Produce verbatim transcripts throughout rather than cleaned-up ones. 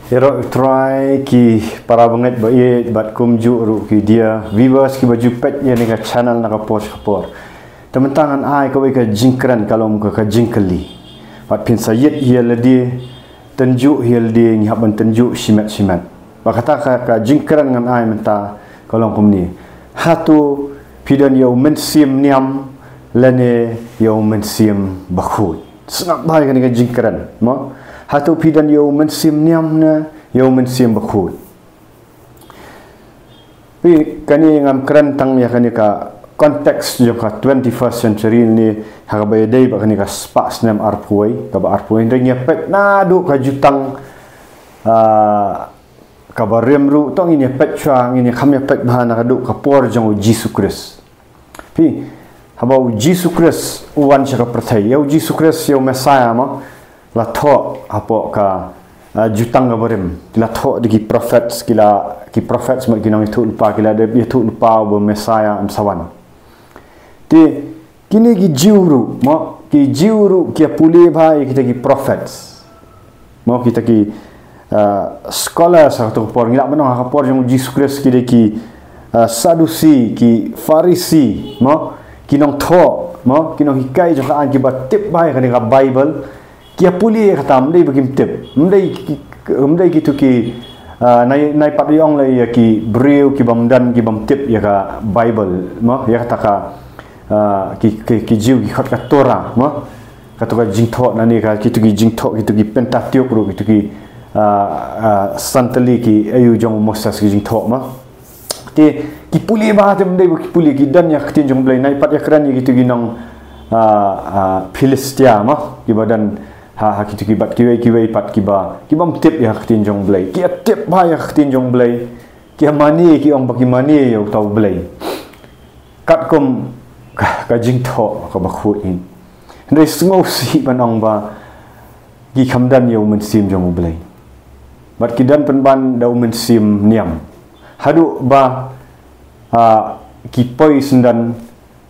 Ïaroh Trai ki para bangeit ba ïeit bad kumjuh ruh ki dear viewers kiba ju peit ïa kane ka channel na ka por sha ka por. Te mynta ngan ai kawei ka jingkren ka long ka, ka jingkylli. Bad phin sa ïit ïa lade, tynjuh ïa lade, ngi hap ban tynjuh shimet shimet. Bad kata ka, ka jingkren ngan ai mynta ka long kumne. Hato phi don ïa u mynsiem niam lane ïa u mynsiem bakhuid? Sngap bha ïa kane ka jingkren, mo? Hato phi don ïa u mynsiem niam ne ïa u mynsiem bakhuid? Phi, kane ngam kren tang ïa kane ka context jong ka twenty-first century ne, ha kaba ïadei bad kane ka spah snem arphew, kaba arphew, hynrei ngi ïa peit naduh ka jutang, ah, kaba rim ruh, to ngin ïa peit shuwa, ngin ïa kham ïa peit bha naduh ka por jong u Jisu Khrist. Phi, haba u Jisu Khrist u wan sha ka pyrthei, ïa u Jisu Khrist ïa u Messiah mo, la thoh hapoh ka, ah, jutang kaba rim. Ki la thoh da ki prophets, ki la, ki prophets mo, ki nongïathuhlypa, ki la dep ïathuhlypa ba u Messiah un sa wan. Te kine ki Jiw ruh mo, ki Jiw ruh ki ïa pule bha ïa kita ki prophets. Mo, kita ki, ah, scholars ha kato ka por, ngi lah ban ong ha ka por jong u Jisu Khrist ki dei ki, ah, Sadusi, ki Pharisi, mo, ki nongthoh, mo, ki nonghikai jong ka aiñ kiba tip bha ïa kane ka Bible, ki ïa pule ïa kata, ym dei ba kim tip, ym dei ki, ym dei kito ki, ah, nai, nai pat ïa ong la ïa ki briew ki bym don, ki bym tip ïa ka Bible, mo, ïa kata ka, ah, ki, ki, ki Jiw ki khot ka Torah, mo. Kato ka jingthoh nangne ka, kito ki jingthoh, kito ki Pentateuch ruh, kito ki, ah, ah, san tylli ki aïu jong u Moses ki jingthoh mo. Te ki pule bha, te ym dei ba ki pule, ki don ïa ka ktien jong u Blei, nai pat ïa kren ïa kito ki nong, ah, ah, Philistia mo, kiba don ha, ha kito ki bad kiwei kiwei pat kiba, ki bym tip ïa ka ktien jong u Blei. Ki ïa tip bha ïa ka ktien jong u Blei. Ki ïa mane, ki ong ba ki mane ïa uta u Blei. Katkum ka, ka jingthoh kaba khuid hi. Hynrei sngewsih ban ong ba ki kham don ïa u mynsiem jong u Blei. Bad ki don pynban da u mynsiem niam. Haduh ba, ah, ki poi syndon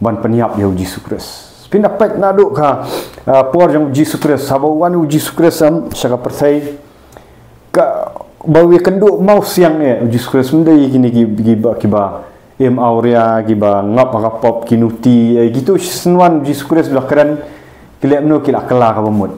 ban pynïap ïa u Jisu Khrist. Phin da peit naduh ka, ah, por jong u Jisu Khrist, haba u wan u Jisu Khrist, em, sha ka pyrthei, kaba u ïakynduh mawsiang eh u Jisu Khrist, ym dei kine ki, kiba, kiba im awria, kiba ngop ha ka pop, ki nuti, eh, kito shisien wan u Jisu Khrist u la kren, ki leh kumno, ki la kylla kaba mut.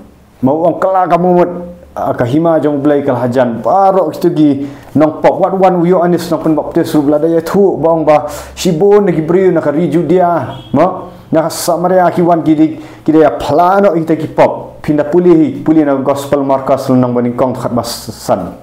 Mo, u ong kylla kaba mut, ah, ka hima jong u Blei ka la hajan. Baroh kito ki nongpop, wat wan u Ïoannis nongpynbaptis ruh la da ïathuh ba ong ba shibun na ki briew na ka ri Judia, mo, na ka Samaria ki wan ki dei, ki dei ïa phla noh ïa kita ki pop. Phin da pule hi, pule na gospel Markos lynnong ba nyngkong dkhot ba san.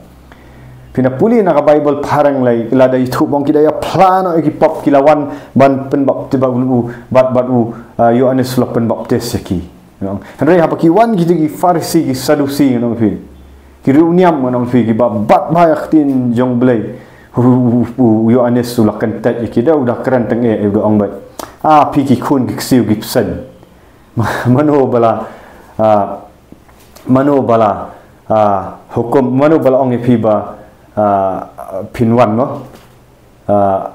Phin da pule na ka Bible phareng lei, la da ïathuh ba ong ki dei ïa phla noh ïa ki pop, ki la wan ban pynbaptis bad u, bad, bad u, ah, Ïoannis u la pynbaptis ïa ki. Hynrei haba ki wan kito ki Pharisi, ki Sadusi, ngan ong phi, ki riewniam, ngan ong phi, kiba bat bha ïa ka ktien jong u Blei, u, u, u, u Ïoannis u la kyntait ïa ki, da u da kren tang eh, u da ong beit, ah, phi ki khun ki ksiew ki bseiñ. Mano ba la, ah, mano ba la, ah, hukum, mano ba la ong ïa phi ba, ah, phin wan, no? Ah,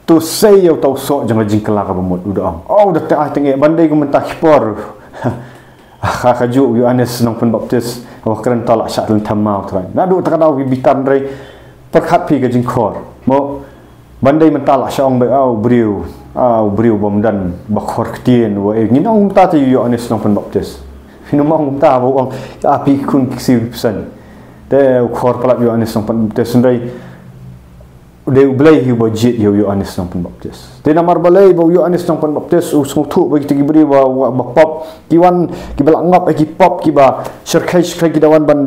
to sei ïa uta u soh jong ka jingkylla kaba mut, u da ong. Oh, u da teh ai teng eh, ban dei kum mynta ki por. Ha, ha kajuh u Ïoannis nongpynbaptis, u kren, to lah shah lynthem ma u Trai. Naduh kata ka daw ki bitar, hynrei pyrkhat phi ka jingkhor. Mo, ban dei mynta lah shah ong beit, ah, u briew, ah, u briew bym don ba khor ktien, wa, eh, ngin ong mynta te u Ïoannis nongpynbaptis. Phin ym ong mynta ba u ong, ah, phi khun ki ksiew ki bseiñ. Te u khor palat u Ïoannis nongpynbaptis, hynrei u dei u Blei hi uba jied ïa u Ïoannis nongpynbaptis. Te namar balei ba u Ïoannis nongpynbaptis u sngewthuh ba kita ki briew ba, ba, ba pop ki wan, kiba la ngop ïa ki pop, kiba shyrkhei shyrkhei ki da wan ban,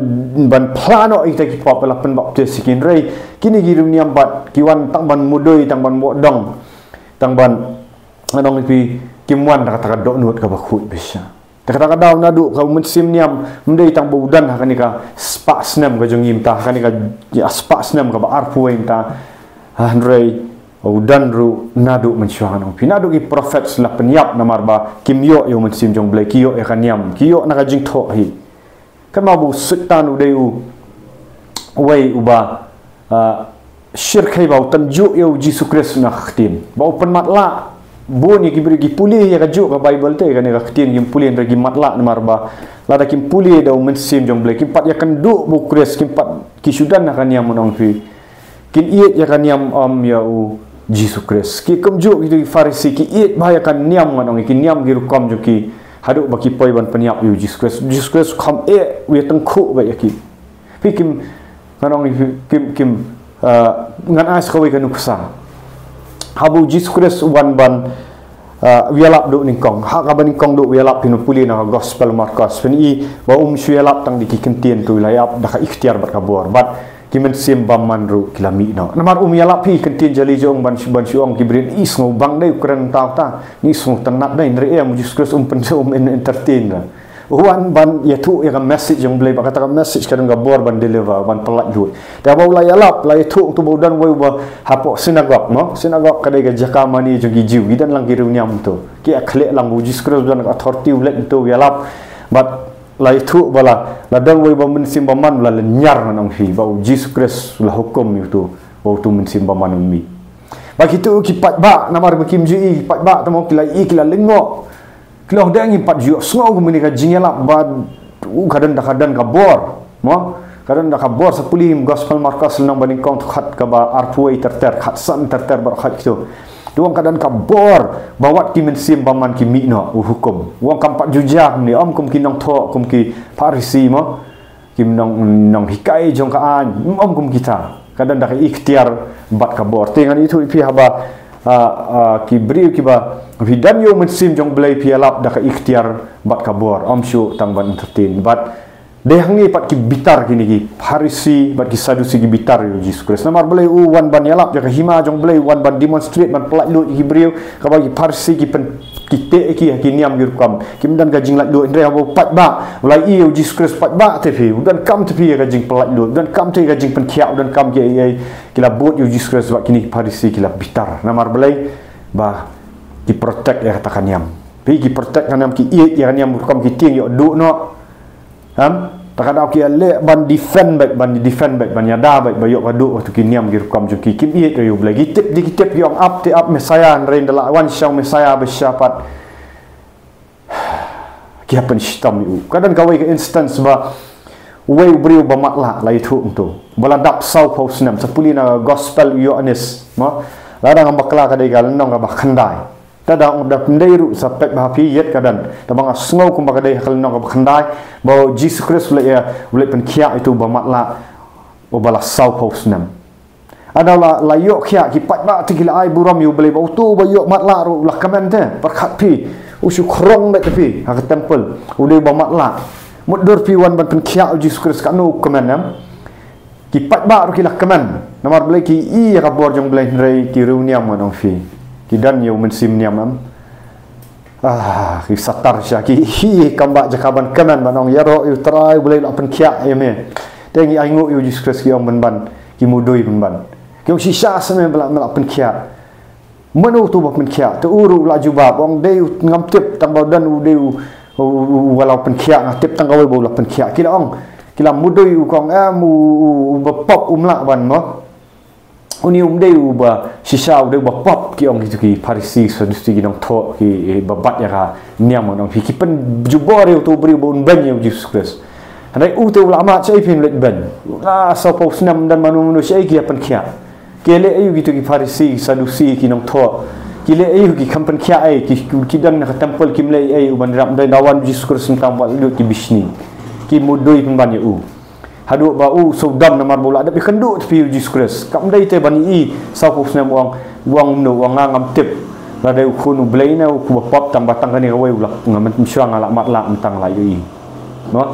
ban phla noh ïa kita ki pop, la pynbaptis ïa ki, hynrei kine ki riewniam pat ki wan tang ban mudui, tang ban wad dong, tang ban, ngan ong ïa phi, kim wan da kata ka dohnud kaba khuid bha shisha. Te kata ka daw naduh ka u mynsiem niam, ym dei tang ba u don ha kane ka spah snem ka jong ngi mynta, ha kane ka, ïa, spah snem kaba arphew mynta. Ha, hynrei u don ruh naduh mynshuwa, ngan ong ïa phi. Naduh ki prophets la pynïap namar ba kim ïoh ïa u mynsiem jong u Blei, ki ïoh ïa ka niam, ki ïoh na ka jingthoh hi. Kynmaw ba u Soitan u dei u, uwei uba, ah, shyrkhei ba u tynjuh ïa u Jisu Khrist na ka ktien. Ba u pynmatlah, Bun ïa ki briew ki pule ïa kajuh ka Baibl te, kane ka ktien kim pule, hynrei ki matlah namar ba lada kim pule da u Mynsiem jong U Blei, kim pat ïakynduh bad U Khrist, kim pat, ki shu don ha ka niam, ngan ong ïa phi. Kin ïeit ïa ka niam, ym ïa U Jisu Khrist. Ki kumjuh kito ki Pharisi, ki ïeit bha ïa ka niam, ngan ong ïa ki niam ki rukom jong ki, haduh ba ki poi ban pynïap ïa U Jisu Khrist. U Jisu Khrist kham eh, u ïatyngkhuh bad ïa ki. Phi, kim, ngan ong ïa phi, kim, kim, uh, ngan ai sa kawei ka nuksa. Haba U Jisu Khrist u wan ban, uh, u ïalap duh nyngkong. Ha kaba nyngkong duh u ïalap, phin pule na ka Gospel Markos, phin i ba um shu ïalap tang da ki ktien, to u la ïalap da ka iktiar bad ka bor. Bad ki mynsiem bymman ruh ki la mih noh. Namar um ïalap, phi, ktien jali jong u ban shu, ban shu ong ki briew, i, sngewbang dei u kren, uta uta, i, sngewtynnat dei, hynrei em, U Jisu Khrist um pyn, um en-, entertain ruh. U wan ban ïathuh ïa ka message jong U Blei, bad kata ka message ka don ka bor ban deliver, ban pyllait lut. Te haba u la ïalap, la ïathuh, to ba u don uwei uba hapoh synagogue, mo? Synagogue ka dei ka jaka mane jong ki Jiw, ki don lang ki riewniam to. Ki ïa khleh lang, U Jisu Khrist u don ka authority, u leit to u ïalap. Bad la ïathuh ba la, la don uwei uba mynsiem bymman, u la lynñiar, ngan ong ïa phi, bad U Jisu Khrist u la hukum ïa uto, ba uto u mynsiem bymman un mih. Bad kito ki paidbah, namar ba kim ju i, ki paidbah, tang mo, ki la i, ki la lyngngoh. Ki la ong, dang ngim pat ju sngew kumne ka jingïalap, bad u, ka don da, ka don ka bor, mo? Ka don da ka bor. Sa pule Gospel Markos lynnong ba nyngkong, to khat kaba arphew wei ter ter, khatsan ter ter bad khat kito. To u ong ka don ka bor ba wat ki mynsiem bymman ki mih noh, u hukum. U ong kam pat ju jia kumne, ym kum ki nongthoh, kum ki Pharisi, mo? Kim nong, nonghikai jong ka aiñ, ym kum kita. Ka don da ka iktiar bad ka bor. Te ngan ïathuh ïa phi, haba, ah, ah, ki briew kiba, phi don ïa u Mynsiem jong U Blei, phi ïalap da ka iktiar bad ka bor, ym shu tang ban entertain. Bad dei hangne pat ki bitar, kine ki Pharisi bad ki Sadusi ki bitar ïa U Jisu Khrist. Namar balei u wan ban ïalap ïa ka hima jong U Blei, u wan ban demonstrate, ban pyllait lut ïa ki briew, kaba ki Pharisi ki pyn, ki teh ïa ki ha ki niam ki rukom. Kim don ka jinglaitluid, hynrei haba u paidbah u la i ïa U Jisu Khrist, paidbah te phi, u donkam te phi ïa ka jingpyllait lut, u donkam te ïa ka jingpynkhiah, u donkam ki ei ei. Ki la bud ïa U Jisu Khrist, bad kine ki Pharisi ki la bitar. Namar balei? Ba ki protect ïa kata ka niam. Phi, ki protect ka niam, ki ïeit ïa ka niam, rukom ki tieng ïoh duh noh. Em? Ta ka daw ki ïaleh ban defend beit, ban defend beit, ban ïada beit ba ïoh ka duh ha ki niam ki rukom jong ki. Kim ïeit ïa U Blei. Ki tip, ki tip, ki ong ap te ap Messiah, hynrei ynda la wan shisha u Messiah ba shisha pat, ki hap pynshitom ïa u. Ka don kawei ka instance ba uwei u briew ba matlah, la ïathuh kumto, ba la dap sawphew snem. Sa pule na Gospel u Ïoannis, mo? Lada ngam bakla ka dei ka lynnong kaba khyndai. Te da ong, da pyndonkam ruh, sa peit bha phi, ïeit ka don. Te ba nga sngew kumba ka dei ha ka lynnong kaba khyndai, ba U Jisu Khrist u la ïa, u la pynkhiah ïa uto uba matlah, uba la sawphew snem. Haba la, la ïoh khiah, ki paidbah te ki la ai burom ïa U Blei, ba uto uba ïoh matlah ruh u la kmen te. Pyrkhat phi, u shu khrong beit te phi ha ka temple, u dei uba matlah. Mutdur phi wan ban pynkhiah U Jisu Khrist, katno u kmen, em? Ki paidbah ruh ki la kmen. Namar balei? Ki i ïa ka bor jong U Blei, hynrei ki riewniam, ngan ong ïa phi, ki don ïa u mynsiem niam, em? Ah, ki satar shisha, ki hi kam bah jaka ban kmen, ban ong, ïaroh ïa U Trai, U Blei u la pynkhiah ïa me. Te ngi ainguh ïa U Jisu Khrist, ki ong pynban, ki mudui pynban. Ki ong shisha seh me ba la, me la pynkhiah. Mano uto uba pynkhiah? Te u ruh u la jubab, ong, dei u, ngam tip, tang ba u don u dei u, u, u, uba la pynkhiah, nga tip tang kawei ba u la pynkhiah. Ki la ong, ki la mudui u, ki ong, em, u, u, uba pop um lah ban, mo? Une um dei uba shisha, u dei uba pop, ki ong kito ki Pharisi, Sadusi, ki nongthoh, ki, eh, ba bat ïa ka niam, ngan ong ïa phi, ki pynjubor ïa uto u briew ba un beiñ ïa U Jisu Khrist. Hynrei u te u la mad, shaei phin leit beiñ? U la sawphew snem, don mano mano, shaei ki ïa pynkhiah? Ki leh aïu kito ki Pharisi, Sadusi, ki nongthoh? Ki leh aïu, ki kham pynkhiah ei, ki, ki don ha ka temple, kim leh ei, u ban ïarap, dei da wan U Jisu Khrist mynta, ba lut ki bishni. Ki mudui pynban ïa u. Haduh ba u sngewdom namar ba u la dep ïakynduh te phi ïa U Jisu Khrist. Kam dei te ban i sawphew snem, u ong, u ong kumno, u ong nga ngam tip. Lada u khun U Blei ne u khun ba pop, tang ba tang kane kawei u la, ngam, mynshuwa nga la matlah, mynta nga la ïohi. Mo?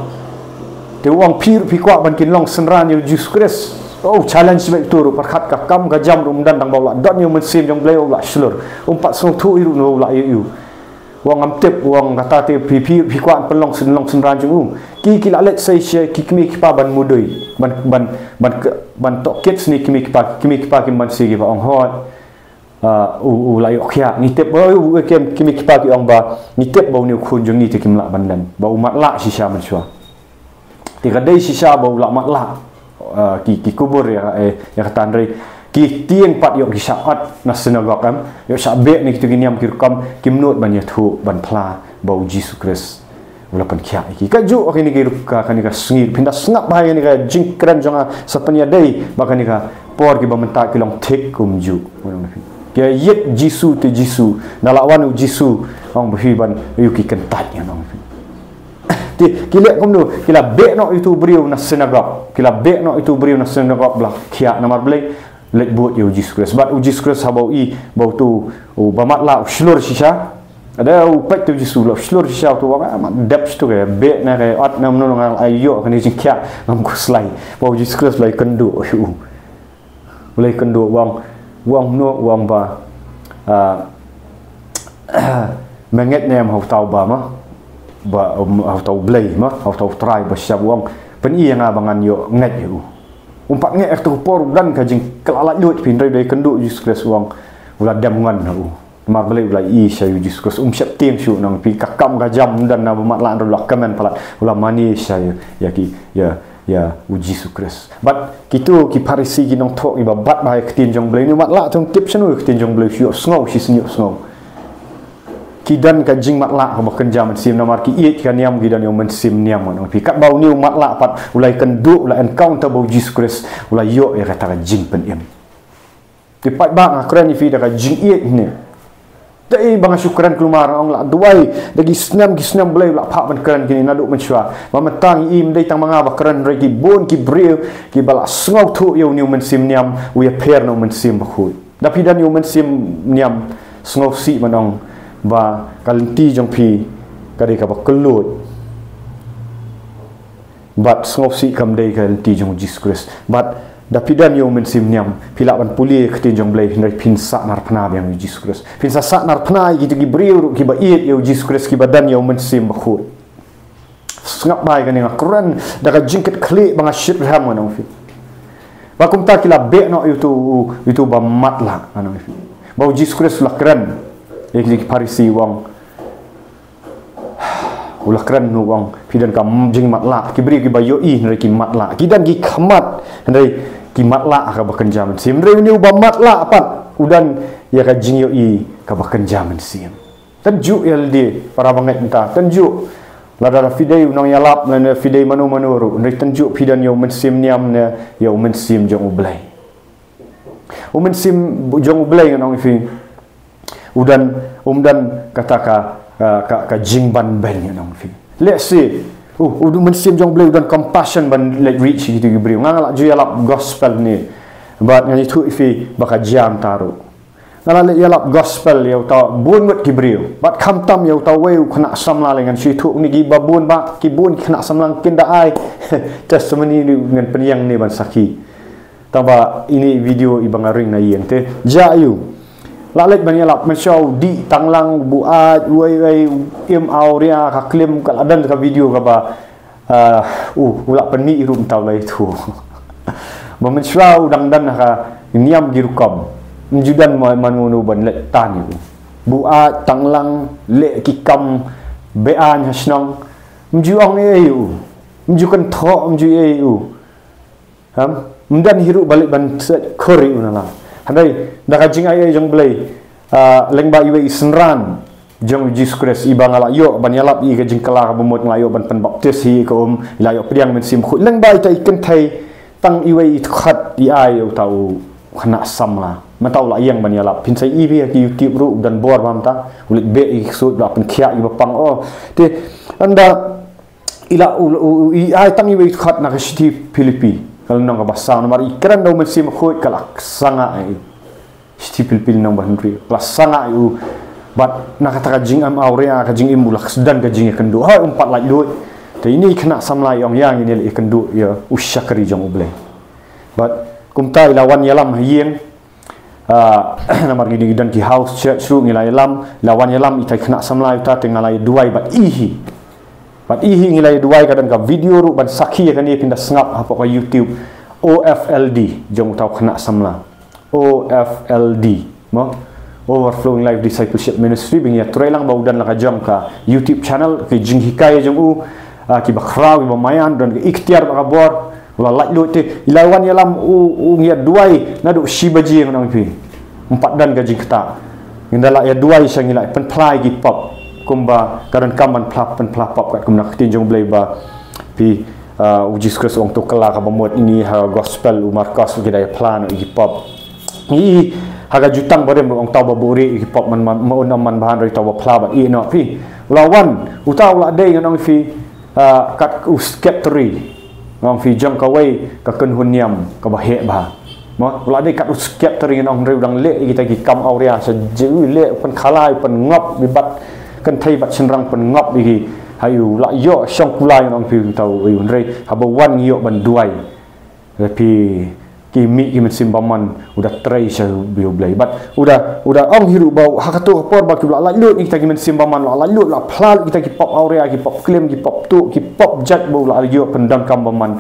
Te u ong phi ruh phi kwah ban kin long synran ïa U Jisu Khrist. Oh, challenge beit uto ruh, pyrkhat ka kam ka jam ruh ym don, tang ba u la don ïa u Mynsiem jong U Blei, u la shlur. Um pat sngewthuh ruh, u la ïohi. U ong ngam tip, u ong kata te phi, phi, phi kwah pynlong syn, long synran jong u. Ki, ki la leit sei sha ki kmie ki kpa ban mudui, ban, ban, ban ke, ban tohkit sha ki kmie ki kpa, ki kmie ki kpa kim banse, ki ba ong hooid. Ah, u, u la ïoh khiah, ngi tip, oh, u, u, ki, ki kmie ki kpa ki ong ba ngi tip ba une u khun jong ngi te kim lah ban len, ba u matlah shisha mynshuwa. Te ka dei shisha ba u la matlah, ah, ki, ki kubur ïa, eh, ïa kata, hynrei Ki tieng pat ïoh ki shah ot na synagog, em, ïoh shah beh na kito ki niam ki rukom, kim nud ban ïathuh ban phla ba u Jisu Khrist u la pynkhiah ïa ki. Kajuh kane ki rukom, kane ka sngi, phin da sngap bha ïa kane ka jingkren jong nga, sa pynïadei bad kane ka por kiba mynta ki long thik kumjuh. Ki ïeit Jisu te Jisu, da la wan u Jisu, ong ba phi ban ïoh ki kyntait, ngan ong. Te ki leh kumno, ki la beh noh ïa uto u briew na synagog. Ki la beh noh ïa uto u briew na synagog ba la khiah. Namar balei? Leit bud ïa u Jisu Khrist. Bad u Jisu Khrist haba u i ba uto uba matlah u shlur shisha. Haba u peit ïa u Jisu, la u shlur shisha, uto u ong, ah, mat dep shatu, ka beh ne ka ot ne mano, nga la ïoh kane ka jingkhiah, ngam khuslai. Bad u Jisu Khrist u la ïakynduh ïa u. U la ïakynduh, u ong, u ong mano, u ong ba, ah, me ngeit ne em ha uta uba, ma, ba, um, ha uta u Blei, ma, ha uta u Trai ba shisha, u ong, pyni ïa nga ba ngan ïoh ngeit ïa u. Um pat ngeit, ha kato ka por u don ka jingkylla laitluid, phi, hynrei u la ïakynduh ïa u Jisu Khrist, u ong, u la dem ngon ha u. Namar balei? U la ïohi sha ïa u Jisu Khrist. Um sheptieng shuh, nang phi, ka kam ka jam u don na ba matlah, u la kmen palat, u la mane sha ïa, ïa ki, ïa, ïa u Jisu Khrist. Bad kito ki Pharisi ki nongthoh kiba bat bha ïa ka ktien jong u Blei, une u matlah te un tip shano ïa ka ktien jong u Blei, u shu ïohsngew, u shu sngewsih, u sngewsih. Ki don ka jingmatlah kaba kynja mynsiem namar ki ïeit ka niam, ki don ïa u mynsiem niam, ngan ong ïa phi. Katba une u matlah pat u la ïakynduh, u la encounter bad u Jisu Khrist, u la ïoh ïa kata ka jingpynim. Te paidbah, nga kren ïa phi da ka jingïeit hangne. Dei ba nga shu kren kulmar, nga ong la duwai da ki snem ki snem, U Blei u la phah ban kren kine naduh mynshuwa. Ba mynta ngi i, ym dei tang ma nga ba kren, hynrei ki bun ki briew kiba la sngewthuh ïa une u mynsiem niam, u ïapher na u Mynsiem Bakhuid. Da phi don ïa u mynsiem niam, sngewsih ban ong ba ka lynti jong phi ka dei kaba kylluid. Bad sngewsih kam dei ka lynti jong u Jisu Khrist. Bad da phi don ïa u mynsiem niam, phi lah ban pule ïa ka ktien jong u Blei, hynrei phin sah narphna biang ïa u Jisu Khrist. Phin sa sah narphna ïa kito ki briew ruh kiba ïeit ïa u Jisu Khrist, kiba don ïa u Mynsiem Bakhuid. Sngap bha ïa kane, nga kren da ka jingkitkhlieh ba nga shitrhem, ngan ong ïa phi. Ba kumta ki la beh noh ïa uto u, ïa uto uba matlah, ngan ong ïa phi. Ba u Jisu Khrist u la kren ïa ki, ki Pharisi, u ong, u la kren, u ong, phi don ka m-, jingmatlah. Ki briew kiba ïohi hynrei ki matlah. Ki don ki khmat hynrei ki matlah ha kaba kynja mynsiem. Hynrei une uba matlah pat u don ïa ka jingïohi kaba kynja mynsiem. Tynjuh ïa lade, para bangeit mynta, tynjuh. Lada phi dei u nongïalap, lada phi dei mano mano ruh, hynrei tynjuh phi don ïa u mynsiem niam ne ïa u mynsiem jong u Blei. U Mynsiem jong u Blei, ngan ong ïa phi, u don, um don kata ka, ka, ka, ka jingbanbeiñ, ngan ong ïa phi. Let's say, u, u Mynsiem jong u Blei u don compassion ban leit reach ïa kito ki briew. Nga, nga la ju ïalap gospel hangne. Bad ngan ïathuh ïa phi ba ka jia mynta ruh. Nga la leit ïalap gospel ïa uta bun ngut ki briew. Bad khamtam ïa uta uwei u khynnah samla lei, ngan shu ïathuh, une, kiba bun, ba ki bun ki khynnah samla kin da ai testimony, ngan pynïeng hangne ban sakhi. Tangba ine i video iba nga ring na ïing te. Jia ïa u. La leit ban ïalap, mynshuwa u dih tanglang, buaid, uei uei, u im awria, ka klim, ka la don ka video kaba, ah, u, u la pynmih ruh mynta, u la ïathuh. Ba mynshuwa u dang don ha ka niam ki rukom. Ym ju don ma-, mano mano ban leit tan ïa u. Buaid tanglang, leh ki kam be-aiñ ha shnong. Ym ju ong ei ei ïa u. Ym ju kynthoh, ym ju ei ei ïa u. Em, ym don hi ruh ba leit ban set khur ïa u na la. Hynrei da ka jingai ei jong u Blei, ah, lyngba iwei i synran jong u Jisu Khrist, iba nga la ïoh ban ïalap ïa ka jingkylla kaba mut, nga la ïoh ban pynbaptis hi ïa ka um, i la ïoh pdiang Mynsiem Bakhuid. Lyngba ita i kynthei, tang iwei i dkhot i ai ïa uta u khynnah samla. Mynta u la ïeng ban ïalap. Phin sa ïohi ha ki YouTube ruh, u don bor bha mynta. U leit beh ïa ki ksuid, u la pynkhiah ïa kiba pang. Oh, te, ynda i la, u, u, u, i ai tang iwei i dkhot na ka shithi Philippi, ka lynnong kaba saw, namar i kren da u Mynsiem Bakhuid, ka la sangeh ïa u. Shithi Philippi lynnong ba hynriew, ka la sangeh ïa u. Bad na kata ka jingim awria, ka jingim, u la don ka jingïakynduh. Hooid, um pat laitluid. Te ine i khynnah samla i ong, ïa ngi, ngi leit ïakynduh ïa u shakri jong u Blei. Bad kumta i la wan ïalam ha ïing. Ah, namar ngi don ki house church ruh, ngi la ïalam, la wan ïalam ita i khynnah samla ïa uta, te nga la ïa duwai bad i hi. Bad i hi ngi la ïa duwai, ka don ka video ruh ban sakhi ïa kane, phin da sngap hapoh ka YouTube, O F L D, jong uta u khynnah samla. O F L D, mo? Overflowing Life Discipleship Ministry, ba ngi ïa trei lang ba u don la ka jong ka YouTube channel, ki jinghikai jong u, ah, kiba khraw, kiba maïan, don ka iktiar bad ka bor, U la laitluid te, i la wan ïalam u, u ngi ïa duwai naduh shi baje ngan ong ïa phi. Ym pat don ka jingktah. Ngin da la ïa duwai sha ngi la pynphla ïa ki pop. Kumba ka donkam ban phla, pynphla pop katkum na ka ktien jong U Blei ba phi, ah, U Jisu Khrist u ong to kylla kaba mut, ngi ha gospel u Markos ki da ïa phla noh ïa ki pop. Ngi ha ka Jutang Barim ruh ong tau ba buhrieh ïa ki pop man, man, man, man bha hynrei tau ba phla bad ïeh noh phi. U la wan, uta u la dei ngan ong ïa phi, ah, kat u secretary. Ngan ong ïa phi jong kawei ka kynhun niam kaba heh bha. Mo, u la dei kat u secretary ngan ong hynrei u dang leh ïa kita ki kam awria sha jew leh u pynkhalai u pynngop bad kynthei bad shynrang pynngop ïa ki. Ha ïa u la ïoh shong kulai ngan ong ïa phi uta u hynrei haba wan ngi ïoh ban duwai. Phi ki mih ki mynsiem bymman u da trei sha ïa U Blei. Bad u da, u da ong hi ruh ba ha kato ka por ba ki la laitluid ïa kita ki mynsiem bymman, la laitluid, la phla lut kita ki pop awria, ki pop klim, ki pop tuh, ki pop jait ba u la ïoh pyndonkam bymman.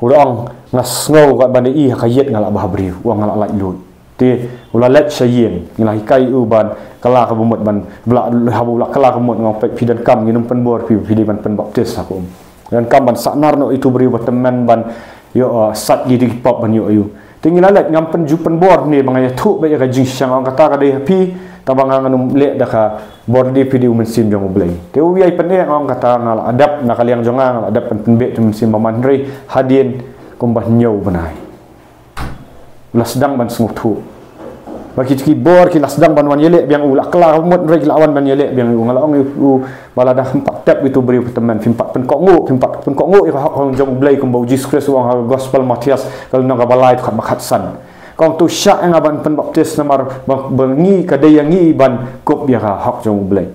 U da ong nga sngew kat ban da i ha ka ïit nga la bhabriew, u ong nga la laitluid. Te u la leit sha ïing, ngi la hikai u ban kylla kaba mut ban, ba la, haba u la kylla kaba mut nga ong peit phi donkam ngin ym pynbor phi, phi dei ban pynbaptis ha ka um. Donkam ban sahnaroi ïa uto u briew ba tymmen ban ïoh, uh, sait ïa ki pop ban ïoh ïa u. Te ngi la leit ngam pynju pynbor ne ba nga ïathuh beit ïa ka jingshisha nga ong kata ka dei ha phi, tangba nga ngan ym leh da ka bor, dei phi dei u mynsiem jong U Blei. Te u ïai pyneh nga ong kata nga la dep na ka liang jong nga, nga la dep ban pynbeit ïa u mynsiem bymman hynrei hadien kumba hynñiew bnai. U la sdang ban sngewthuh. Ba ki, ki bor ki la sdang ban wan ïaleh biang u, la kylla kaba mut hynrei ki la wan ban ïaleh biang u. Nga la ong ïa u ba lada phim pat tep ïa uto u briew ba tymmen, phim pat pynkohnguh, phim pat pynkohnguh ïa ka hok jong U Blei kumba U Jisu Khrist u ong ha ka gospel Mathaios ka lynnong kaba lai dkhot ba khatsan. Ka ong to shah ïa nga ban pynbaptis namar ba, ba ngi ka dei ïa ngi ban kup ïa ka hok jong U Blei.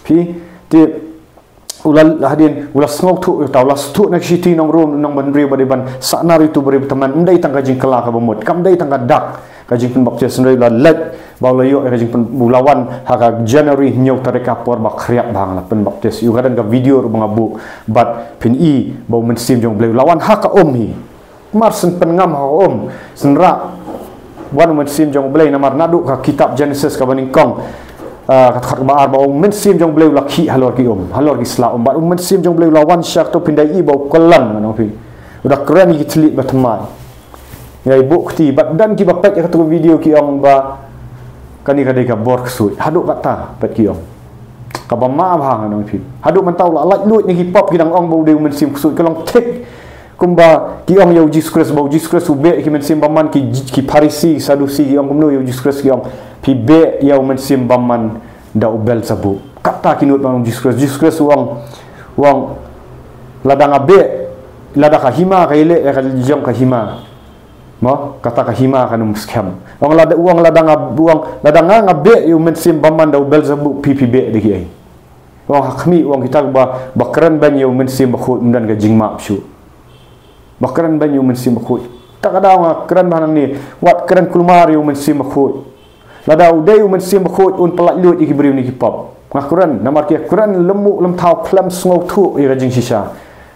Phi, te u la, hadien u la sngewthuh ïa uta, u la sngewthuh na ka shithi nong Rom, nong ban briew ba dei ban sahnar ïa uto u briew ba tymmen, ym dei tang ka jingkylla kaba mut, kam dei tang ka dak ka jingpynbaptis, hynrei u la leit ba u la ïoh ïa ka jingpyn, u la wan ha ka January hynñiew tarik ha ka por ba khriat bha nga la pynbaptis. Ïa u ka don ka video ruh ba nga buh bad phin i ba u Mynsiem jong U Blei u la wan ha ka um hi. Mar shen pynngam ha um, shen rah wan u Mynsiem jong U Blei namar naduh ka kitab Genesis kaba nyngkong, ah, ka dkhot kaba ar ba u Mynsiem jong U Blei u la khih halor ki um, halor ki sla um. Bad u Mynsiem jong U Blei u la wan sha kato, phin da i ba u kyllon, ngan ong ïa phi. U da kren ïa ki thylliej ba thymmai. Ngi ïai buh kti, bad don kiba peit ïa kato ka video ki ong ba kane ka dei ka bor ksuid. Haduh katta pat ki ong. Kaba ma bha, ngan ong ïa phi. Haduh mynta u la laitluid na ki pop, ki dang ong ba u dei u mynsiem ksuid. Ka long thik kumba ki ong ïa u Jisu Khrist, ba u Jisu Khrist u beh ïa ki mynsiem bymman, ki, ki Pharisi, ki Sadusi ki ong kumno ïa u Jisu Khrist, ki ong phi beh ïa u mynsiem bymman da u Belzebub. Katta ki nud ba ong u Jisu Khrist. U Jisu Khrist u ong, u ong lada nga beh, lada ka hima ka ïaleh ïa ka jong ka hima. Mo, kata ka hima kan ym skhem. U ong lada, u ong lada nga, u ong lada nga, nga beh ïa u mynsiem bymman da u Belzebub, phi, phi beh da kiei? U ong ha khmih, u ong kita ba, ba kren beiñ ïa u Mynsiem Bakhuid ym don ka jingmap shuh. Ba kren beiñ ïa u Mynsiem Bakhuid. Ta ka daw nga kren ba nangne, wat kren kulmar ïa u Mynsiem Bakhuid. Lada u dei u Mynsiem Bakhuid un pyllait luid ïa ki briew ne ki pop. Nga kren, namar ki kren lem muh lem thaw khlem sngewthuh ïa ka jingshisha.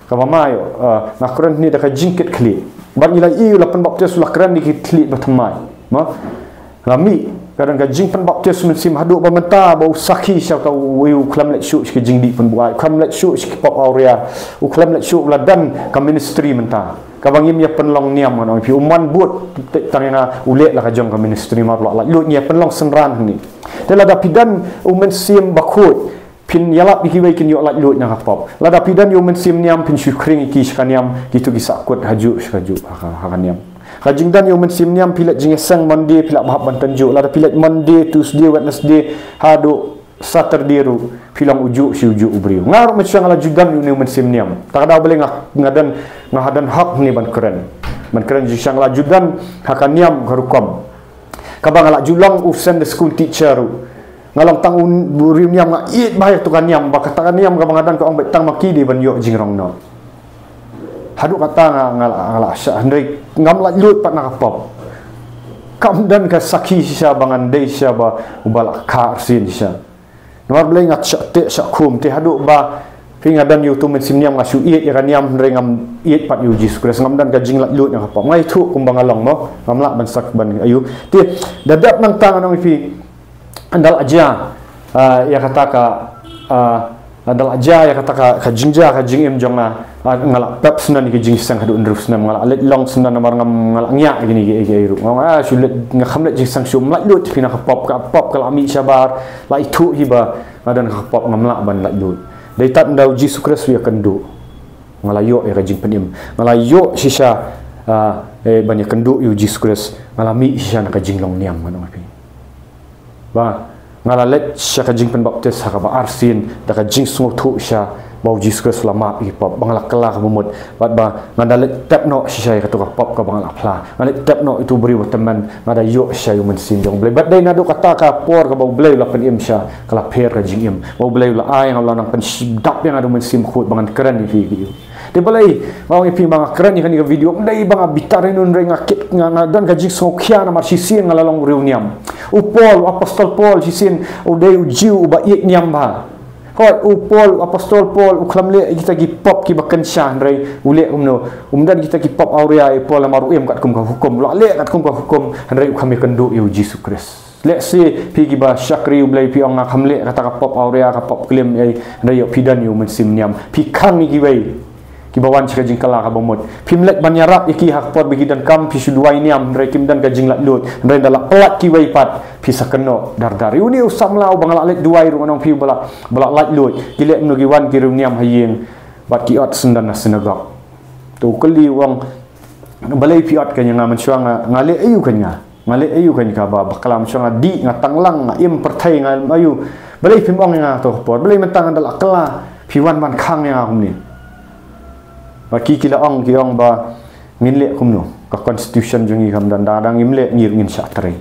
Kaba ma ïoh, eh, nga kren hangne da ka jingkitkhlieh. Bad ngi la ïohi u la pynbaptis u la kren da ki thylliej ba thymmai. Mo? La mih, ka don ka jingpynbaptis mynsiem haduh ba mynta ba u sakhi sha ka u, u khlem leit shuh sha ka jingdih pynbuaid, u khlem leit shuh sha ki pop awria, u khlem leit shuh, u la don ka ministry mynta. Kaba ngim ïa pynlong niam, ngan ong ïa phi, u man bud, te tang ïa nga u leh la ka jong ka ministry, mar la lait luid ngi ïa pynlong synran hangne. Te lada phi don u Mynsiem Bakhuid, phin ïalap ïa kiwei kin ïoh lait luid na ka pop. Lada phi don ïa u mynsiem niam phin shu khring ïa ki sha ka niam, kito ki sahkut hajuh sha kajuh ha ka, ha ka niam. Ka jingdon ïa u mynsiem niam phi leit jingïaseng Monday phi lah ban hap ban tynjuh. Lada phi leit Monday, Tuesday, Wednesday, haduh Saturday ruh phi long ujuh shi ujuh u briew. Nga ruh mynshuwa nga la ju don ïa une u mynsiem niam. Ta ka daw balei nga, nga don, nga ha don hok hangne ban kren. Ban kren jingshang, la ju don ha ka niam ka rukom. Kaba nga la ju long u Sunday school teacher ruh. Nga long tang u briew niam, nga ïeit bha ïa kato ka niam, ba kata ka niam kaba nga don ka ong beit tang ma ki dei ban ïoh jingrong noh. Haduh katta nga, nga la, nga la shah, hynrei ngam lait luid pat na ka pop. Kam don ka sakhi shisha ba ngan dei shisha ba uba la kha arsien shisha. Namar balei nga shah teh shah khum, te haduh ba phi nga don ïa uto u mynsiem niam nga shu ïeit ïa ka niam hynrei ngam ïeit pat ïa u Jisu Khrist, ngam don ka jinglait luid na ka pop. Nga ïathuh kumba nga long mo, ngam lah ban sak ban aiu. Te da dep nangta ngan ong ïa phi, ynda la jia, ah, ïa kata ka, ah, ynda la jia ïa kata ka, ka jingjia ka jingim jong nga, Ah, nga la pep snem ïa ka jingseng haduh hynriew snem, nga la leit long snem namar ngam, nga la ngiah ïa kine kiei kiei ruh. Nga ong, ah, shu leit, nga kham leit jingseng shuh, ym laitluid phi na ka pop, ka pop ka la mih shabar, la ithuh hi ba nga don ha ka pop, ngam lah ban laitluid. Dei tad ynda u Jisu Khrist u ïakynduh, nga la ïoh ïa ka jingpynim. Nga la ïoh shisha, ah, eh, ban ïakynduh ïa u Jisu Khrist, nga la mih shisha na ka jinglong niam, ngan ong ïa phi. Ba nga la leit sha ka jingpynbaptis ha kaba arsien da ka jingsngewthuh shisha ba u Jisu Khrist u la map ïa ki pop, ba nga la kylla kaba mut, bad ba nga da leit tep noh shisha ïa kato ka pop kaba nga la phla. Nga leit tep noh ïa uto u briew ba tymmen, nga da ïoh shisha ïa u Mynsiem jong u Blei. Bad dei naduh kata ka por kaba u Blei u la pynim shisha, ka la pher ka jingim. Ba u Blei u la ai, nga la nang pyndap ïa nga da u Mynsiem Bakhuid ba ngan kren ïa phi ïa ki. Te balei nga ong ïa phi ba nga kren ïa kane ka video, ym dei ba nga bitar ïa u, hynrei nga kit, nga, nga don ka jingsngewkhia namar shisien nga la long u briew niam. U Paul, u apostol Paul, shisien u dei u Jiw uba ïeit niam bha. Hooid, u Paul, u apostol Paul, u khlem leh ïa kita ki pop kiba kynsha, hynrei u leh kumno? Um don kita ki pop awria ïa u Paul namar u im katkum ka hukum. U la leh katkum ka hukum, hynrei u kham ïakynduh ïa u Jisu Khrist. Lehse phi kiba shakri U Blei phi ong, nga kham leh kata ka pop awria, ka pop klim, eh, hynrei ïoh phi don ïa u Mynsiem Niam. Phi khang ïa kiwei kiba wan sha ka jingkylla kaba mut. Phim leit ban ïarap ïa ki ha ka por ba ki donkam, phi shu duwai niam, hynrei kim don ka jinglaitluid. Hynrei ynda la pyllait kiwei pat, phi sa kynnoh dar dar. Une u samla uba nga la leit duwai ruh, ngan ong phi, uba la, ba la laitluid. Ki leh kumno? Ki wan ki riewniam ha ïing bad ki ot syndon na synagog. To u kylli, u ong, balei phi ot kein ïa nga? Mynshuwa nga, nga leh aïu kein nga? Nga leh aïu kein kaba bakla? Mynshuwa nga dih, nga tanglang, nga im pyrthei, nga im aïu. Balei phim ong ïa nga to ka por? Balei mynta nga da la kylla, phi wan ban khang ïa nga kumne? Bad ki, ki la ong, ki ong ba ngin leh kumno? Ka constitution jong ngi kam don, da ngim leh ngi ruh ngin shah trei.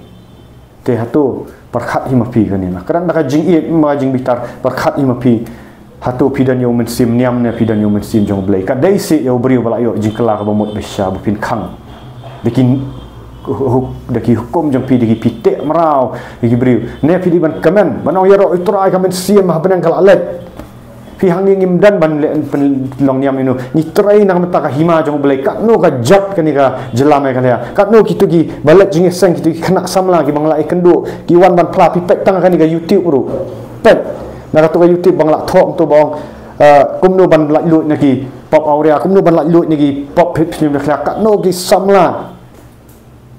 Te hato pyrkhat hi ma phi kane? Nga kren da ka jingïeit, ym ka jingbitar. Pyrkhat hi ma phi, hato phi don ïa u Mynsiem Niam ne phi don ïa u Mynsiem jong U Blei? Ka dei seh ïa u briew ba la ïoh jingkylla kaba mut ba shisha ba phin khang da ki hu-, hu-, da ki hukum jong phi, da ki, phi teh mraw ïa ki briew, ne phi dei ban kmen ban ong, ïaroh, U Trai, ka mynsiem ha bneng ka la leit. Phi, hangne ngim don ban leh, pynlong niam ïano. Ngi trei na ka bynta ka hima jong U Blei. Katno ka jot kane ka jylla Meghalaya, katno kito kiba leit jingïaseng, kito ki khynnah samla kiba nga la ïakynduh, ki wan ban phla. Phi peit tang kane ka YouTube ruh. Peit na kato ka YouTube ba nga la thoh kumto ba ong, eh, kumno ban laitluid na ki pop awria, kumno ban laitluid na ki pop hit film. Katno ki samla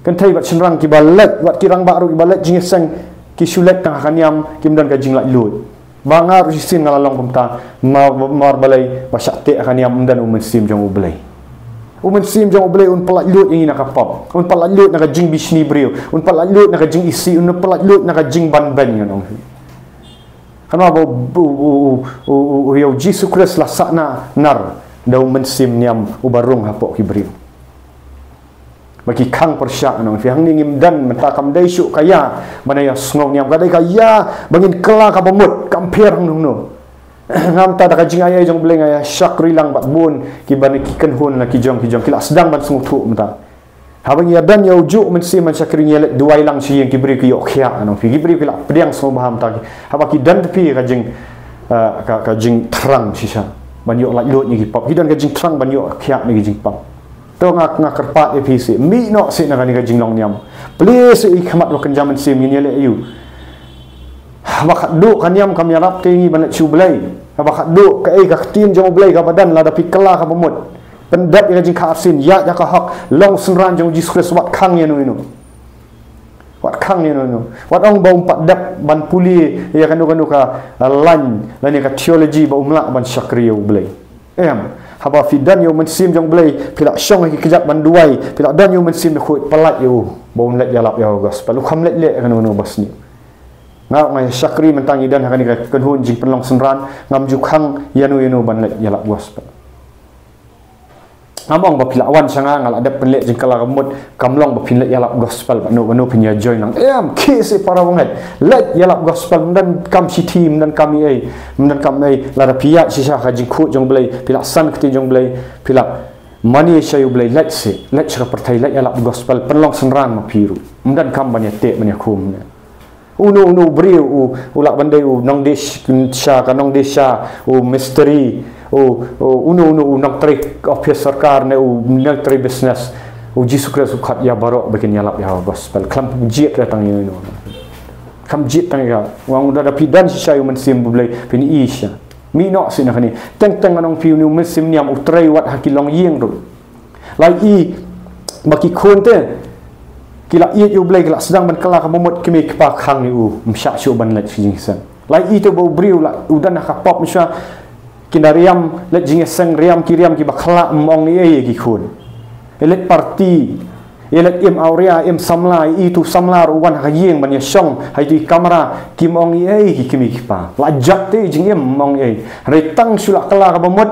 kynthei bad shynrang kiba leit, wat ki rangbah ruh kiba leit jingïaseng, ki shu leit tang ha ka niam, kim don ka jinglaitluid. Ba nga ruh shisien nga la long kumta, ma-, mar balei? Ba shah teh ha ka niam, ym don u Mynsiem jong U Blei. U Mynsiem jong U Blei un pyllaitluid ïa ngi na ka pop, un pyllaitluid na ka jingbishni briew, un pyllaitluid na ka jingisih, un pyllaitluid na ka jingbanbeiñ, ngan ong. Kane ba u, u, u, u, u, u, ïa u Jisu Khrist la sahnarphna da u Mynsiem Niam uba rung hapoh ki briew. Ba ki khang pyrshah, ngan ong ïa phi. Hangne ngim don, mynta kam dei shuh ka ïa ban ïasngew niam, ka dei ka ïa ba ngin kylla kaba mut, kam pher hangno hangno. Nga mynta da ka jingai ei jong U Blei nga ïa shakri lang bad bun kiba ne ki kynhun la ki jong ki jong, ki la sdang ban sngewthuh mynta. Haba ngi ïa don ïa u juh u Mynsiem ban shakri, ngi ïa leit duwai lang sha ïing, ki briew ki ïoh khiah, ngan ong ïa phi. Ki briew ki la pdiang sngewbha mynta ki. Haba ki don te phi ka jing, eh, ka, ka jingthrang shisha ban ïoh laitluid ïa ki pop. Ki don ka jingthrang ban ïoh khiah na ki jingpang. To nga, nga kyrpad ïa phi seh, mih noh seh na kane ka jinglong niam. Plie seh ïa ki khmat ba kynja mynsiem, ngin ïa leh aïu? Haba khatduh ka niam kam ïarap te ïa ngi ban leit sha U Blei. Haba khatduh kaei ka ktien jong U Blei kaba don, lada phi kylla kaba mut, pyndep ïa ka jingkha arsien, ïaid ïa ka hok, long synran jong u Jisu Khrist, wat khang ïano ïano. Wat khang ïano ïano. Wat ong ba um pat dep ban pule ïa kano kano ka, uh, lain lane ka theology ba um lah ban shakri ïa U Blei. Em, haba phi don ïa u Mynsiem jong U Blei, phi la shong ha ki kjat ban duwai, phi la don ïa u Mynsiem Bakhuid, pyllait ïa u ba un leit ïalap ïa ka gospel. U kham leit leh kano kano ba sniew. Nga, nga ïa shakri mynta ngi don ha kane ka kynhun jingpynlong synran, ngam ju khang ïano ïano ban leit ïalap gospel. Ngam ong ba phi la wan sha nga, nga la dep pynleh jingkylla kaba mut, kam long ba phin leit ïalap gospel bad no bad no, phin ïa join lang. Em, khie seh para bangeit. Leit ïalap gospel, ym don kam shithi, ym don kam ei ei, ym don kam ei. Lada phi ïaid shisha ka jingkhuid jong U Blei, phi la san ka ktien jong U Blei, phi la mane sha U Blei, leit seh, leit sha ka pyrthei, leit ïalap gospel, pynlong synran ma phi ruh. Ym don kam ban ïa teh ban ïa khum ne. Uno uno u briew u, u lah ban dei u nongdie sha, ka nongdie sha, u mistri, u, u, uno uno u nongtrei office sorkar ne u nongtrei business, u Jisu Khrist u khot ïa baroh ba kin ïalap ïa ka gospel. Khlem jied ka tang ïa uno. Khlem jied tang ïa ka. Wan u da, da phi don shisha ïa u Mynsiem U Blei, phin ïohi shisha. Mih noh sih na kane. Teng teng ngan ong ïa phi, une u mynsiem niam u trei wat ha ki longïing ruh. La i ba ki khun te ki la ïeit ïa U Blei, ki la sdang ban kylla kaba mut, kmie kpa khang ïa u, ym shah shuh ban leit sha jingïaseng. La i te ba u briew la u don ha ka pop, ym shah, ki da riam leit jingïaseng, riam ki riam kiba khlah, ym ong ei ei ïa ki khun. Ïa leit party, ïa leit im awria, im samla, ïa itu samla ruh u wan ha ka ïing ban ïashong ha itu i kamra, kim ong ei ei ki kmie ki kpa. La jot te jingim, ym ong ei ei. Hynrei tang shu la kylla kaba mut,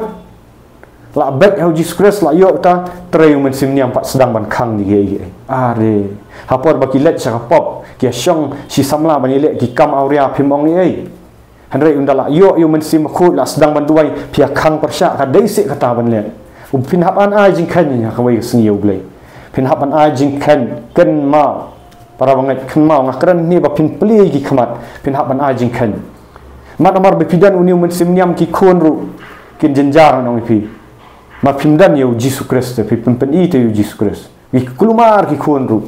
la beit ha U Jisu Khrist, la ïoh ta, trei u mynsiem niam pat sdang ban khang ïa ki ei ei. Are, ha por ba ki leit sha ka pop, ki ïashong shi samla ban ïaleh ki kam awria, phim ong ei ei. Hynrei ynda la ïoh ïa u Mynsiem Bakhuid, la sdang ban duwai, phi ïa khang pyrshah, ka dei seh kata ban leh. U, phin hap ban ai jingkheiñ ha kawei ka sngi ïa U Blei. Phin hap ban ai jingkheiñ, kynmaw. Para bangeit, kynmaw, nga kren hangne ba phin plie ki khmat, phin hap ban ai jingkheiñ. Namar ba phi don une u mynsiem niam, ki khun ruh kin jynjar, ngan ong ïa phi. Namar phim don ïa U Jisu Khrist, phi pyn, pyn-i te ïa U Jisu Khrist. Ki kulmar ki khun ruh.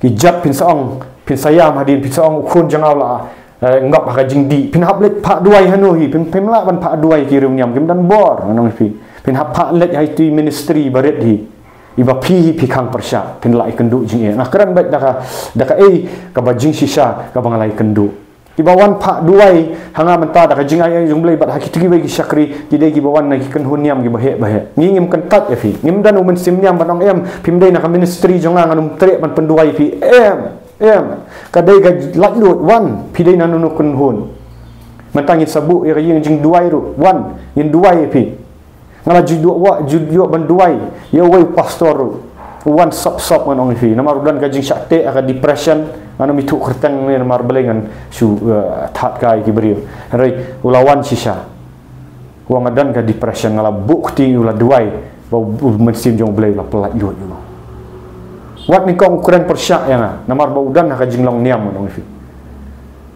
Ki jot, phin sa ong, phin sa ïam hadien, phin sa ong u khun jong nga u la, eh, ngop ha ka jingdih. Phin hap leit phah duwai hano hi, phin, phim lah ban phah duwai ki riewniam, kim don bor, ngan ong ïa phi. Phin hap phah leit ha itu i ministry ba rit hi. Iba phi hi phi khang pyrshah, phin la ïakynduh jingeh. Nga kren beit da ka, da kaei kaba jingshisha kaba nga la ïakynduh. Kiba wan phah duwai ha nga mynta da ka jingaiei jong U Blei bad ha kito kiwei ki shakri, ki dei kiba wan na ki kynhun niam kiba heh ba heh. Ngi ngim kyntait ïa phi. Ngim don u mynsiem niam ban ong em, phim dei na ka ministry jong nga, ngan ym treh ban pynduwai ïa phi. Em, em. Ka dei ka laitluid, wan, phi dei na kano kano kynhun. Mynta ngin sa buh ïa ka ïing jingduwai ruh, wan, ngin duwai ïa phi. Nga la ju duh, wa, ju duh ban duwai ïa uwei u pastor ruh. U wan sop sop, ngan ong ïa phi. Namar u don ka jingshah teh ha ka depression, ngan ym ithuh kyrteng ne namar balei ngan shu, eh, thad kai ki briew. Hynrei u la wan shisha. U ong nga don ka depression, nga la buh kti, u la duwai, ba u, u mynsiem jong U Blei u la pyllait lut ïa u. Wat nyngkong u kren pyrshah ïa nga, namar ba u don ha ka jinglong niam, ngan ong ïa phi.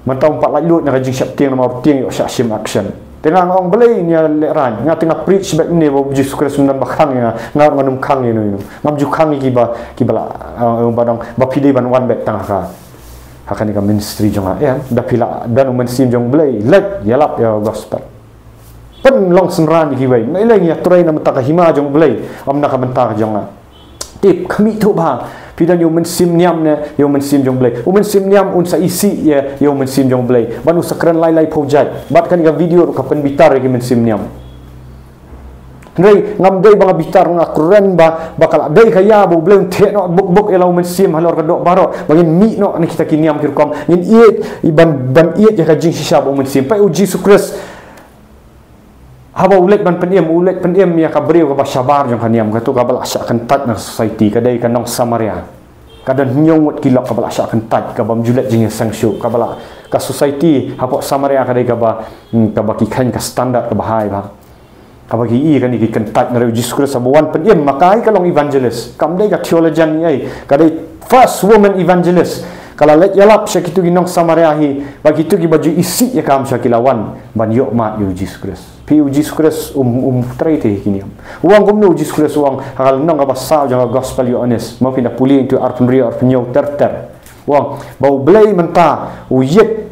Mynta um pat lait luid na ka jingsheptieng namar u tieng ïoh shah shim action. Te nga nga ong balei ngi ïa lehraiñ, nga te nga preach beit mynne ba U Jisu Khrist um don ba khang ïa nga, nga ruh ngan ym khang ïa no ïa no. Ngam ju khang ïa kiba, kiba la, eh, ba dang, ba phi dei ban wan beit tang ha ka, ha kane ka ministry jong nga. Em, da phi la don u Mynsiem jong U Blei, leit ïalap ïa ka gospel. Pynlong synran ïa kiwei. Ngi leh, ngi ïatrei na bynta ka hima jong U Blei, ym na ka bynta ka jong nga. Tip, khmih thuh bha. Phi don ïa u mynsiem niam ne ïa u mynsiem jong U Blei? U mynsiem niam un sa isih ïa, ïa u mynsiem jong U Blei, ban un sa kren lai lai phew jait. Bad kane ka video ruh ka pynbitar ïa ki mynsiem niam. Hynrei ngam dei ba nga bitar, nga kren ba, ba ka la dei ka ïa ba U Blei un theh noh buk buk ïa la u mynsiem halor ka doh baroh, ba ngin mih noh na kita ki niam ki rukom, ngin ïeit, ban, ban ïeit ïa ka jingshisha bad u Mynsiem. Peit, U Jisu Khrist, haba u leit ban pynim, u leit pynim ïa ka briew kaba shabar jong ka niam, kato kaba la shah kyntait na ka society, ka dei ka nong Samaria. Ka don hynñiew ngut ki lok kaba la shah kyntait, kaba ym ju leit jingïaseng shuh, kaba la, ka society hapoh Samaria ka dei kaba, hmm, kaba ki kheiñ ka standard kaba high bha. Kaba ki i kane ki kyntait. Hynrei U Jisu Khrist haba wan pynim, ma ka hi ka long evangelist, kam dei ka theologian ei ei, ka dei first woman evangelist. Ka la leit ïalap sha kito ki nong Samaria hi, bad kito kiba ju isih ïa ka, ym shwa ki la wan ban ïoh mad ïa U Jisu Khrist. Phi, U Jisu Khrist um, um trei te ha ki niam. U ong kumno U Jisu Khrist? U ong ha ka lynnong kaba saw jong ka gospel Ïoannis, mo, phin da pule ïa kito arphew hynriew, arphew hynñiew ter ter. U ong ba U Blei mynta u ïeit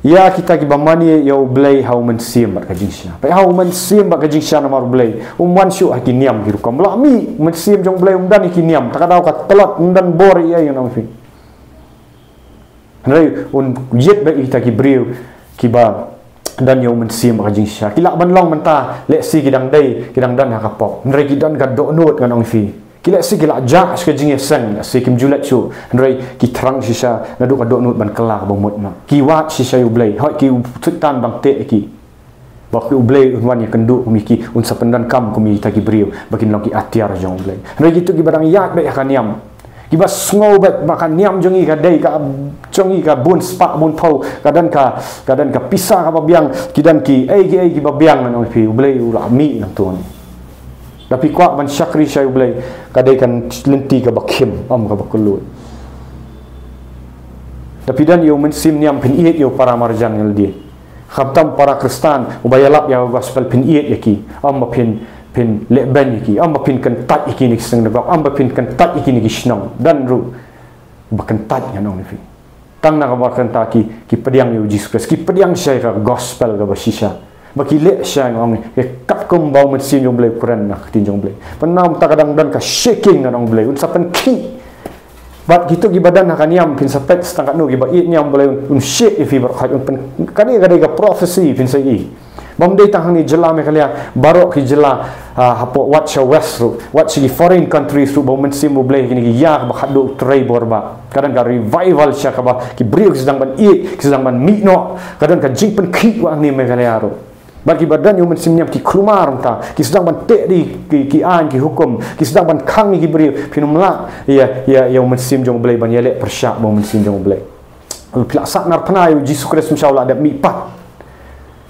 ïa kita kiba mane ïa U Blei ha u Mynsiem bad ka jingshisha. Peit, ha u Mynsiem bad ka jingshisha namar U Blei. Um wan shuh ha ki niam ki rukom. La mih, u Mynsiem jong U Blei um don ha ki niam. Ta ka daw ka tlot, um don bor ei ei, ngan ong ïa phi. Hynrei un ïeit beit ïa kita ki briew kiba don ïa u Mynsiem bad ka jingshisha. Ki lah ban long mynta, lehse ki dang dei, ki dang don ha ka pop, hynrei ki don ka dohnud, ngan ong ïa phi. Ki lehse ki la jah sha ka jingïaseng, lehse kim ju leit shuh, hynrei ki thrang shisha naduh ka dohnud ban kylla kaba mut noh. Ki wad shisha ïa U Blei, hooid, ki, u Soitan dang teh ïa ki. Ba ki, U Blei un wan ïakynduh kum ïa ki, un sa pyndonkam kum ïa kita ki briew ba kin long ki atiar jong U Blei. Hynrei kito kiba dang ïaid beit ha ka niam, kiba sngew beit ba ka niam jong ngi ka dei ka jong ngi, ka bun spah bun phew, ka don ka, ka don ka pisa kaba biang, ki don kiei kiei kiba biang, ngan ong ïa phi, U Blei u la mih nangta. Da phi kwah ban shakri sha U Blei, ka dei ka lynti kaba khim, ym kaba kylluid. Da phi don ïa u Mynsiem niam, phin ïeit ïa u para marjan ïa lade. Khamtam para Khristan, uba ïalap ïa ka gospel, phin ïeit ïa ki, ym ba phin, phin lehbeiñ ïa ki, ym ba phin kyntait ïa ki na ki synagogue, ym ba phin kyntait ïa ki na ki shnong. Don ruh ba kyntait, ngan ong ïa phi. Tang na kaba kren ta ki, ki pdiang ïa u Jisu Khrist, ki pdiang shai ka gospel kaba shisha. Ba ki leh shai, nga ong, ïa katkum ba u Mynsiem jong u Blei u kren na ka ktien jong u Blei. Pynban mynta ka dang don ka shaking, nga ong, u Blei un sa pynkhih. Bad kito kiba don ha ka niam, phin sa peit tang katno kiba ïeit niam, u Blei un, un shake ïa phi baroh khoit, un pyn, kane ka dei ka prophecy, phin sa ïohi. Bym dei tang hangne jylla Meghalaya, baroh ki jylla, ah, hapoh wat sha west ruh, wat sha ki foreign countries ruh, ba u Mynsiem u Blei kine ki ïa kaba khadduh u trei bor ba. Ka don ka revival sha kaba ki briew ki sdang ban ïeit, ki sdang ban mih noh, ka don ka jingpynkhih wat hangne Meghalaya ruh. Bad kiba don ïa u Mynsiem niam ki kulmar mynta, ki sdang ban teh di ki, ki aiñ ki hukum, ki sdang ban khang ïa ki briew, phin ym lah ïa, ïa, ïa u Mynsiem jong u Blei ban ïaleh pyrshah bad u Mynsiem jong u Blei. Phi la sahnarphna ïa u Jisu Khrist, mynshwa u la dep mihpat.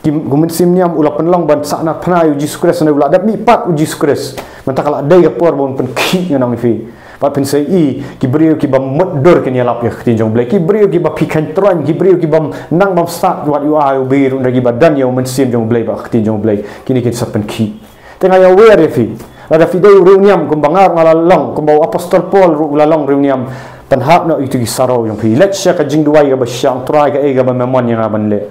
Ki, u Mynsiem niam u la pynlong ban sahnarphna ïa u Jisu Khrist, hynrei u la dep mihpat u Jisu Khrist. Mynta ka la dei ka por ba un pynkhih, nga ong ïa phi. Bad phin sa ïohi, ki briew kiba mutdur kin ïalap ïa ka ktien jong u Blei. Ki briew kiba phi khein troiñ, ki briew kiba nang bym stad wat ïoh ai u bri ruh, hynrei kiba don ïa u Mynsiem jong u Blei bad ka ktien jong u Blei, kine kin sa pynkhih. Te nga ïawer ïa phi. Lada phi dei u riewniam kumba nga ruh nga la long, kumba u apostol Paul ruh u la long riewniam, pynhap noh ïa kito ki sarew jong phi. Leit sha ka jingduwai kaba shisha, ong Trai, kaei kaba me mon ïa nga ban leh.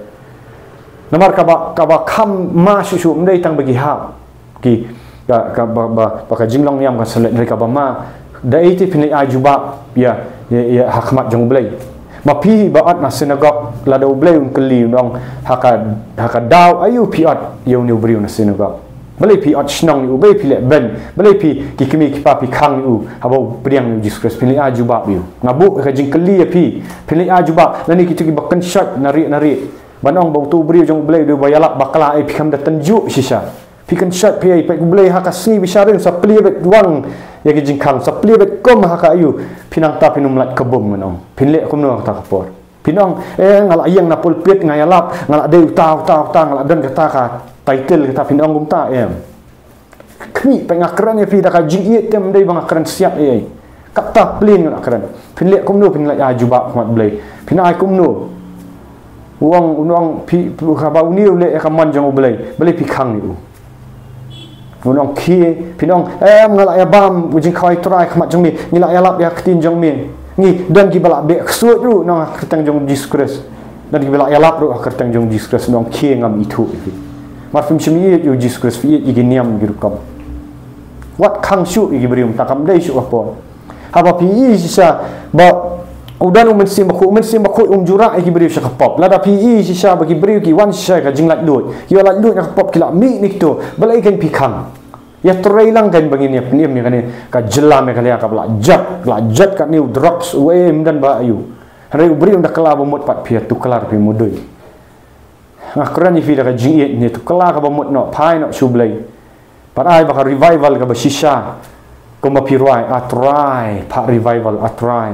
Namar kaba, kaba kham ma shuh shuh ym dei tang ba ki hap, ki, ka, ka, ba, ba, ba ka jinglong niam kan sa leit, hynrei kaba ma, da ei te phin leit ai jubab ïa, ïa, ïa ha khmat jong u Blei. Ma phi ba ot na synagog, lada u Blei un kylli, un ong, ha ka, ha ka daw aïu phi ot ïa une u briew na synagog? Balei phi ot shnong ïa u, balei phi leh beiñ, balei phi, ki kmie ki kpa phi khang ïa u, haba u pdiang ïa u Jisu Khrist? Phin leit ai jubab ïa u? Nga buh ka jingkylli ïa phi, phin leit ai jubab? Lane kito kiba kynshait na rieh na rieh, ban ong ba uto u briew jong u Blei u dei uba ïalap bakla, ei phi kham da tynjuh shisha. Phi kynshait phi, ei, peit u Blei ha ka sngi ba sha ring, sa plie beit wang ïa ki jingkhang, sa plie beit kum ha ka aïu, phi nangta phin ym lait kabum, ngan ong. Phin leh kumno ha kata ka por? Phin ong, eh, nga la ïeng na pulpit, nga ïalap, nga la dei uta, uta, uta, nga la don kata ka title, kata, phin ong kumta, em. Khmih, peit nga kren ïa phi da ka jingïeit, te ym dei ba nga kren siat ei ei. Kata plain nga kren. Phin leh kumno, phin leit ai jubab ha khmat Blei? Phin ai kumno? U ong, u ong phi, haba une u leh ïa ka mon jong u Blei, balei phi khang ïa u? U ong khie, phin ong, em, nga la ïa bam u jingkhawai Trai ha khmat jong me, ngi la ïalap ïa ka ktien jong me. Ngi don kiba la beh ksuid ruh, nong, ha ka kyrteng jong u Jisu Khrist. Don kiba la ïalap ruh ha ka kyrteng jong u Jisu Khrist, nong, khie, ngam ithuh ïa phi. Namar phim shym ïeit ïa u Jisu Khrist, phi ïeit ïa ki niam ki rukom. Wat khang shuh ïa ki briew, mynta kam dei shuh ka por. Haba phi ïohi shisha ba u don u Mynsiem Bakhuid, u Mynsiem Bakhuid um ju rah ïa ki briew sha ka pop. Lada phi ïohi shisha ba ki briew ki wan shisha ka jinglaitluid, ki wan laitluid na ka pop, ki la mih na kito, balei kan phi khang? Ïatrei lang kan ba ngin ïa pynim ïa kane ka jylla Meghalaya kaba la jot, la jot katne u drugs, u, em, don ba aïu. Hynrei u briew un da kylla ba mut pat, phi ïa tuklar, phi mudui. Nga kren ïa phi da ka jingïeit, ne tuklar kaba mut noh, phai noh sha u Blei. Bad ai ba ka revival kaba shisha, kumba phi rwai, A Trai, phah revival, A Trai,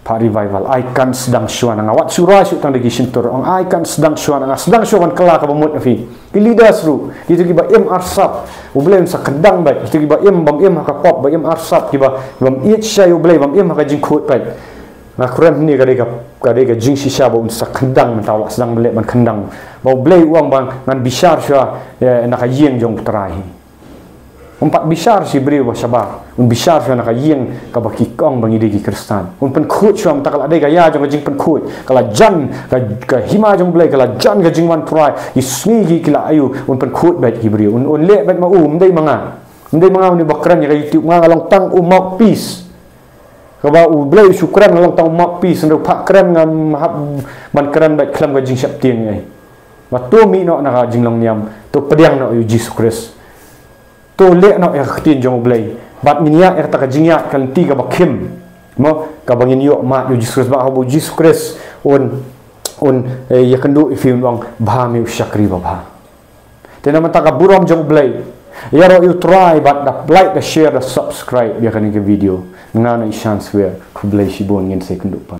phah revival. Ai kan sdang shuwa na nga. Wat shu rwai shuh tang da ki shyntur, ong ai kan sdang shuwa na nga. Sdang shuwa ban kylla kaba mut na phi. Ki leaders ruh, kito kiba im arsap, u Blei un sa khyndang beit. Kito kiba im, bym im ha ka pop, ba im arsap, kiba, bym ïeit shai u Blei, bym im ha ka jingkhuid beit. Nga kren hangne ka dei ka, ka dei ka jingshisha ba un sa khyndang, mynta u la sdang ban leh ban khyndang. Ba u Blei u ong ba ngan bishar shuwa, eh, na ka ïing jong u Trai. Um pat bishar sha ki briew ba shabar, un bishar shuwa na ka ïing kaba ki ong ba ngi dei ki Khristan. Un pynkhuid shuwa, mynta ka la dei ka ïa jong ka jingpynkhuid, ka la jan ka, ka hima jong u Blei, ka la jan ka jingwan Trai, ki sngi ki, ki la aïu, un pynkhuid beit ki briew, un, un leh beit ma u, ym dei ma nga. Ym dei ma nga une ba kren ïa ka YouTube, nga, nga long tang u mouthpiece. Kaba u Blei u shu kren, nga long tang u mouthpiece, hynrei u phah kren, ngam hap ban kren beit khlem ka jingsheptieng ei. Bad to mih noh na ka jinglong niam, to pdiang noh ïa u Jisu Khrist. To leh noh ïa ka ktien jong u Blei. Bad ngin ïaid ïa kata ka jingïaid ka lynti kaba khim. Mo, kaba ngin ïoh mad ïa u Jisu Khrist, bad haba u Jisu Khrist un, un, eh, ïakynduh ïa phi, un ong, bha me u shakri babha. Te na mynta ka burom jong u Blei. Ïaroh ïa u Trai bad da like, da share, da subscribe ïa kane ka video. Nga Noah Ishans Wer, khublei shibun, ngin sa ïakynduh pat.